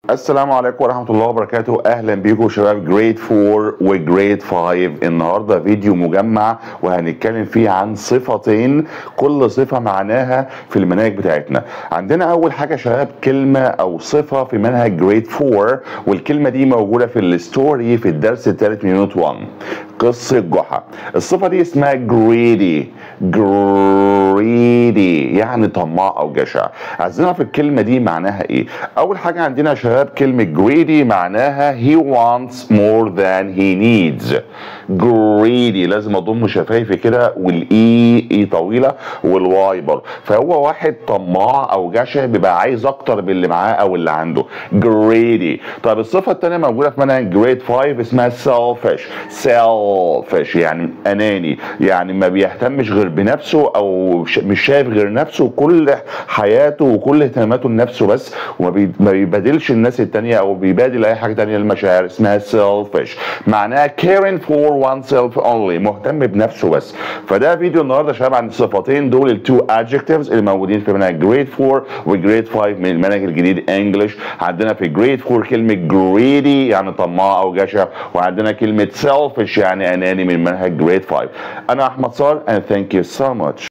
السلام عليكم ورحمة الله وبركاته. أهلا بيكم شباب grade 4 و grade 5. النهاردة فيديو مجمع وهنتكلم فيه عن صفتين، كل صفة معناها في المناهج بتاعتنا. عندنا أول حاجة شباب كلمة أو صفة في منهج grade 4، والكلمة دي موجودة في ال story في الدرس الثالث من unit 1، قصة جحا. الصفة دي اسمها greedy. greedy يعني طماع أو جشع. عايزين نعرف الكلمة دي معناها إيه؟ أول حاجة عندنا يا شباب كلمة greedy معناها he wants more than he needs. greedy لازم اضم شفايفي كده، وال e e طويلة وال y برضه، فهو واحد طماع او جشع بيبقى عايز اكتر من اللي معاه او اللي عنده، greedy. طيب الصفة الثانية موجودة في منهج grade 5 اسمها selfish. selfish يعني اناني، يعني ما بيهتمش غير بنفسه او مش شايف غير نفسه، كل حياته وكل اهتماماته لنفسه بس، وما بيبادلش الناس التانية او بيبادل اي حاجة تانية المشاعر، اسمها selfish. معناها caring for oneself only، مهتم بنفسه بس. فده فيديو النهارده يا شباب عن الصفتين دول، ال two adjectives اللي موجودين في منهج grade 4 و grade 5 من المنهج الجديد English. عندنا في grade 4 كلمة greedy يعني طماع او جشع، وعندنا كلمة selfish يعني اناني من منهج grade 5. انا احمد صار and thank you so much.